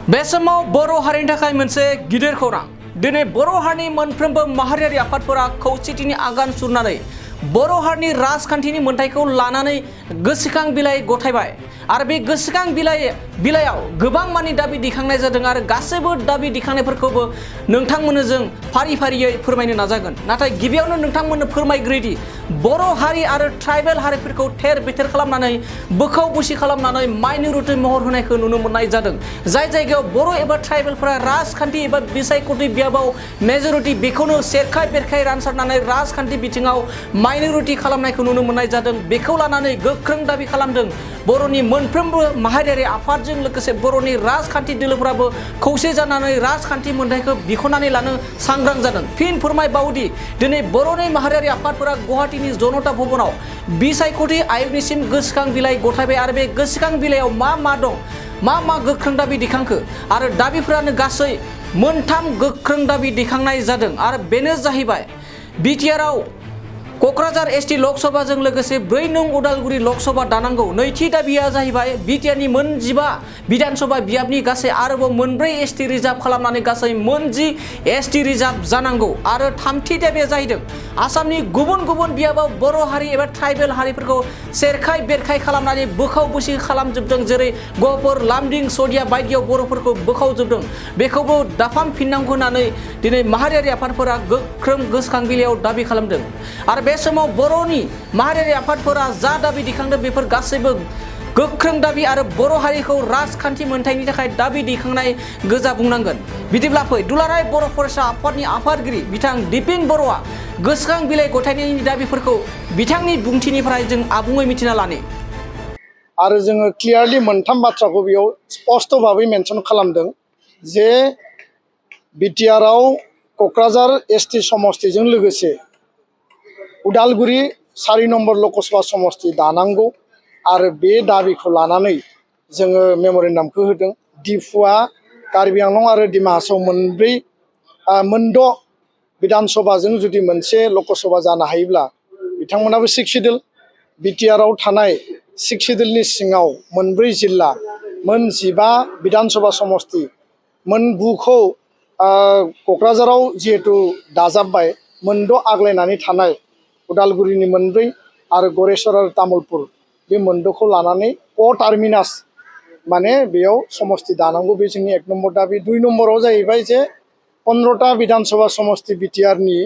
बे समाव बर' हारिनि थाखाय मोनसे गिदिर खौरां। दिनै बर' हारिनि मोनफ्रोमबो माहारियारि आफादफोरा खौसेथिनि आगान सुरनानै बर' हारिनि राजखान्थिनि मोन्थाइखौ लानानै गोसोखां बिलाइ गथायबाय आरो बे गोसोखां बिलाइयाव गोबां मानि दाबि दिखांनाय जादों आरो गासैबो दाबि दिखांनायफोरखौबो नोंथांमोननो जों फारि फारियै फोरमायनो नाजागोन। नाथाय गिबियावनो नोंथांमोननो फोरमायग्रोदि बर' हारि आरो ट्राइबेल हारिफोरखौ थेर बेथेर खालामनानै बोखाव बुसि खालामनानै माइनरिटि महर होनायखौ नुनो मोननाय जादों। जाय जायगायाव बर' एबा ट्राइबेलफोरा राजखान्थि एबा बिसायख'थि बियाबाव मेजरिटि बेखौनो सेरखाय बेरखाय रानसारनानै राजखान्थि बिथिङाव माइनरिटि खालामनायखौ नुनो मोननाय जादों। बेखौ लानानै गोख्रों दाबि खालामदों बर'नि मोनफ्रोमबो माहारियारि आफादजों लोगोसे बर'नि राजखान्थि दोलोफोराबो खौसे जानानै राजखान्थि मोन्थाइखौ बिख'नानै लानो सांग्रां जादों। फिन फोरमायबावदि दिनै बर'नि माहारियारि आफादफोरा गुवाहाटीनि जनता भवनाव बिसायख'थि आयगनिसिम गोसोखां बिलाइ गथायबाय आरो बे गोसोखां बिलाइयाव मा दं, मा गोख्रों दाबि दिखांखो आरो दाबिफोरानो गासै मोनथाम गोख्रों दाबि दिखांनाय जादों आरो बेनो जाहैबाय बिटिआरआव क'क्राझार एसटि लकसभाजों लोगोसे 4 नं उदालगुरि लकसभा दानांगौ। नैथि दाबिया जाहैबाय बिटिआरनि 15 विधानसभा बियाबनि गासै आरोबाव 4 एसटि रिजार्भ खालामनानै गासै 10 एसटि रिजार्भ जानांगौ आरो थामथि दाबिया जाहैदों आसामनि गुबुन गुबुन बियाबाव बर' हारि एबा ट्राइबेल हारिफोरखौ सेरखाय बेरखाय खालामनानै बोखाव बुसि खालामजोबदों। जेरै गहपुर, लामदिं, सदिया बायदियाव बर'फोरखौ बोखावजोबदों। बेखौबो दाफामफिननांगौ होननानै दिनै माहारियारि आफादफोरा गोख्रों गोसोखां बिलाइयाव दाबि खालामदों आरो बे समाव बर'नि माहारियारि आफादफोरा जा दाबि दिखांदों बेफोर गासैबो गोख्रों दाबि आरो बर' हारिखौ राजखान्थि मोन्थाइनि थाखाय दाबि दिखांनाय गोजा बुंनांगोन। बिदिब्ला फै दुलाराय बर' फरायसा आफादनि आफादगिरि बिथां दिपिन बर'आ गोसोखां बिलाइ गथायनायनि दाबिफोरखौ बिथांनि बुंथिनिफ्राय जों आबुङै मिथिना लानि। आरो जोङो क्लियारलि मोनथाम बाथ्राखौ बेयाव स्पष्ट भाबै मेनसन खालामदों जे बिटिआरआव क'क्राझार एसटि समष्टिजों लोगोसे उदालगुरि 4 नम्बर लकसभा समष्टि दानांगौ आरो बे दाबिखौ लानानै जोङो मेम'रेन्डामखौ होदों। डिफुआ कार्बि आंलं आरो डिमा हासाव मोनद' विधानसभाजों जुदि मोनसे लकसभा जानो हायोब्ला बिथांमोनाबो 6 सिडुल, बिटिआरआव थानाय 6 सिडुलनि सिङाव 4 जिल्ला, 15 विधानसभा समष्टि, 9खौ क'क्राझाराव जिहेतु दाजाबबाय, 6 आग्लायनानै थानाय उदालगुरिनि 4 आरो गरेस्वर आरो तामुलपुर बे 6खौ लानानै टार्मिनास माने बेयाव समष्टि दानांगौ। बे जोंनि 1 नम्बर दाबि। 2 नम्बराव जाहैबाय जे 15टा विधानसभा समष्टि बिटिआरनि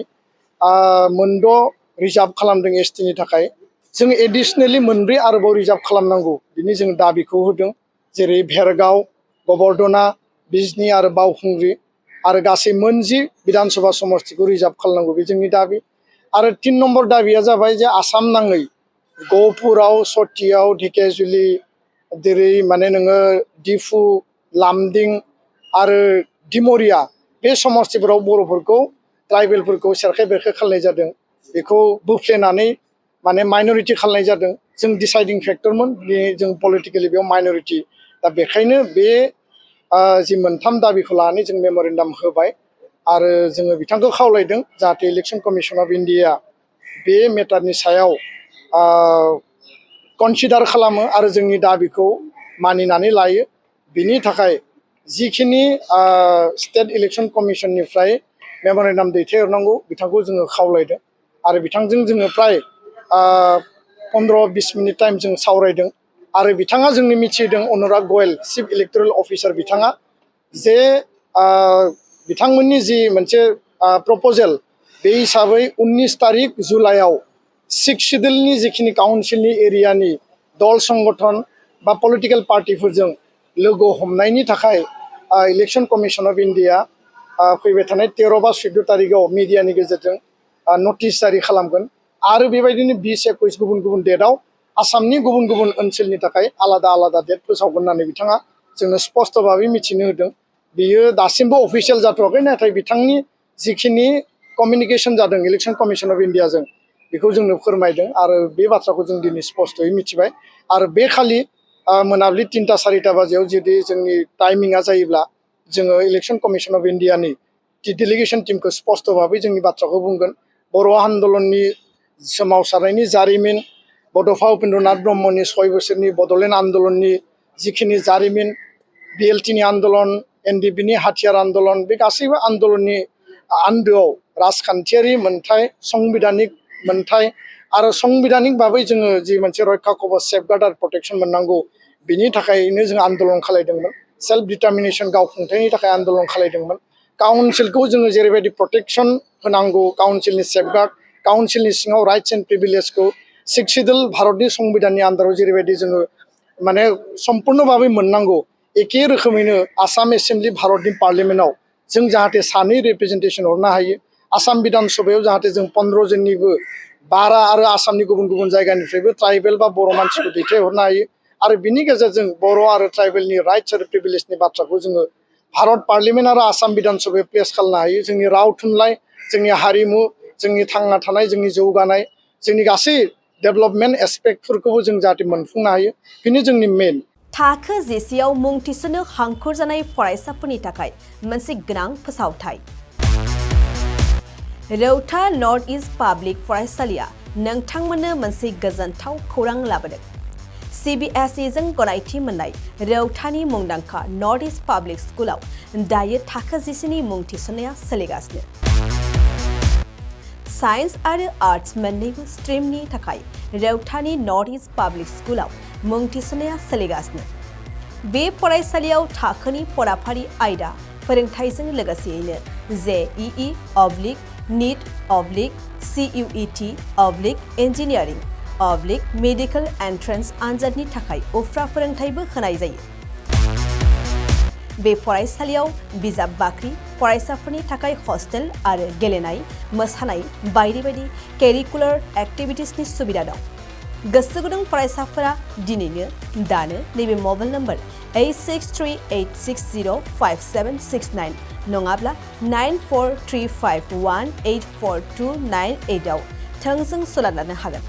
6 रिजार्भ खालामदों एसटिनि थाखाय, जों एडिसनेलि 4 आरोबाव रिजार्भ खालामनांगौ बिनि जों दाबिखौ होदों। जेरै भेरगाव, गबर्धना, बिजनी आरो बावखुंग्रि आरो गासै 10 विधानसभा समष्टिखौ रिजार्भ खालामनांगौ बे जोंनि दाबि। आरो 3 नम्बर दाबिया जाबाय जे आसाम नाङै गहपुराव, सतियाव, ढेकियाजुलि, जेरै माने नोङो डिफु, लामदिं आरो डिमरिया बे समष्टिफोराव बर'फोरखौ ट्राइबेलफोरखौ सेरखाय बेरखाय खालामनाय जादों। बेखौ बोफ्लेनानै माने माइनरिटि खालामनाय जादों। जों डिसाइडिं फेक्टरमोन, जों पलिटिकेलि बेयाव माइनरिटि। दा बेखायनो बे जि मोनथाम दाबिखौ लानानै जों मेम'रेन्डाम होबाय आरो जोङो बिथांखौ खावलायदों जाहाथे इलेक्सन कमिसन अफ इन्डिया बे मेटारनि सायाव कनसिडार खालामो आरो जोंनि दाबिखौ मानिनानै लायो। बिनि थाखाय जिखिनि स्टेट इलेक्सन कमिसननिफ्राय मेम'रेन्डाम दैथायहरनांगौ बिथांखौ जोङो खावलायदों आरो बिथांजों जोङो प्राय 15-20 मिनिट टाइम जों सावरायदों आरो बिथाङा जोंनो मिथिहोदों, अनुराग गयल चिफ इलेक्टरेल अफिसार बिथाङा, जे बिथांमोननि जि मोनसे प्रप'जेल बे हिसाबै 19 तारिख जुलाइआव 6 सिडुलनि जिखिनि काउन्सिलनि एरियानि दल संगठन बा पलिटिकेल पार्टिफोरजों लोगो हमनायनि थाखाय इलेक्सन कमिसन अफ इन्डिया फैबाय थानाय 13 बा 14 तारिखआव मिडियानि गेजेरजों नटिस जारि खालामगोन आरो बेबायदिनो 20-21 गुबुन गुबुन डेटआव आसामनि गुबुन गुबुन ओनसोलनि थाखाय आलादा आलादा डेट फोसावगोन होननानै बिथाङा जोंनो स्पष्ट भाबै मिथिनो होदों। बियो दासिमबो अफिसियेल जाथ'वाखै, नाथाय बिथांनि जिखिनि कमिउनिकेसन जादों इलेक्सन कमिसन अफ इन्डियाजों बेखौ जोंनो फोरमायदों आरो बे बाथ्राखौ जों दिनै स्पष्टयै मिथिबाय। आरो बे खालि मोनाबिलि 3टा-4टा बाजियाव जुदि जोंनि टाइमिंआ जायोब्ला जोङो इलेक्सन कमिसन अफ इन्डियानि डेलिगेसन टिमखौ स्पष्ट भाबै जोंनि बाथ्राखौ बुंगोन। बर' आन्दलननि सोमावसारनायनि जारिमिन, बड'फा उपेन्द्रनाथ ब्रह्मनि 6 बोसोरनि बड'लेण्ड आन्दलननि जिखिनि जारिमिन, बिएलटिनि आन्दलन, एनडिपिनि हाथियार आन्दलन बे गासैबो आन्दलननि आन्दोआव राजखान्थियारि मोनथाय संबिधानिक मोनथाय आरो संबिधानिक भाबै जोङो जि मोनसे रैखा कवच सेफगार्ड आरो प्रटेक्शन मोननांगौ बिनि थाखायनो जों आन्दलन खालायदोंमोन सेल्फ डिटारमिनेशन गावखुंथायनि थाखाय आन्दलन खालायदोंमोन काउन्सिलखौ जोङो जेरैबायदि प्रटेक्शन होनांगौ काउन्सिलनि सेफगार्ड काउन्सिलनि सिङाव राइट्स एन्ड प्रिभिलेजखौ सिक्सिडुल भारतनि संबिधाननि आन्दाराव जेरैबायदि जोङो माने सम्पूर्ण भाबै मोननांगौ एखे रोखोमैनो आसाम एसेम्बलि भारतनि पार्लियामेन्टआव जों जाहाथे सानै रिप्रेजेन्टेसन हरनो हायो आसाम बिधान सभायाव जाहाथे जों 15 जननिबो बारा आरो आसामनि गुबुन गुबुन जायगानिफ्रायबो ट्राइबेल बा बर' मानसिखौ दैथायहरनो हायो आरो बिनि गेजेरजों बर' आरो ट्राइबेलनि राइट्स आरो प्रिभिलेजनि बाथ्राखौ जोङो भारत पार्लियामेन्ट आरो आसाम बिधान सभायाव प्लेस खालामनो हायो जोंनि राव थुनलाइ जोंनि हारिमु जोंनि थांना थानाय जोंनि जौगानाय जोंनि गासै डेभेलपमेन्ट एस्पेक्टफोरखौबो जों जाहाथे मोनफुंनो हायो बेनो जोंनि मेन थाखो जिसेआव मुं थिसननो हांखुर जानाय फरायसाफोरनि थाखाय मोनसे गोनां फोसावथाय रौता नर्थ इस्ट पाब्लिक फरायसालिया नोंथांमोननो मोनसे गोजोनथाव खौरां लाबोदों CBSE जों गनायथि मोननाय रौतानि मुंदांखा नर्थ इस्ट पाब्लिक स्कुलाव दायो थाखो जिसेनि मुं थिसननाया सोलिगासिनो साइन्स आरो आर्ट्स मोन्नैबो स्ट्रिमनि थाखाय रौतानि नर्थ इस्ट पाब्लिक स्कुलाव मुं थिसननाया सोलिगासिनो बे फरायसालियाव थाखोनि फराफारि आयदा फोरोंथायजों लोगोसेयैनो JEE/NEET/CUET/ इन्जिनियारिं मेडिकेल एन्ट्रेन्स आनजादनि थाखाय उफ्रा फोरोंथायबो होनाय जायो बे फरायसालियाव बिजाब बाख्रि फरायसाफोरनि थाखाय हस्टेल आरो गेलेनाय मोसानाय बायदि बायदि केरिकुलार एक्टिभिटिसनि सुबिदा दं गोसो गुदुं फरायसाफोरा दिनैनो दानो नैबे मबाइल नम्बर 8638605769 नङाब्ला 9435184298 आव थोंजों सोलाद लानो हागोन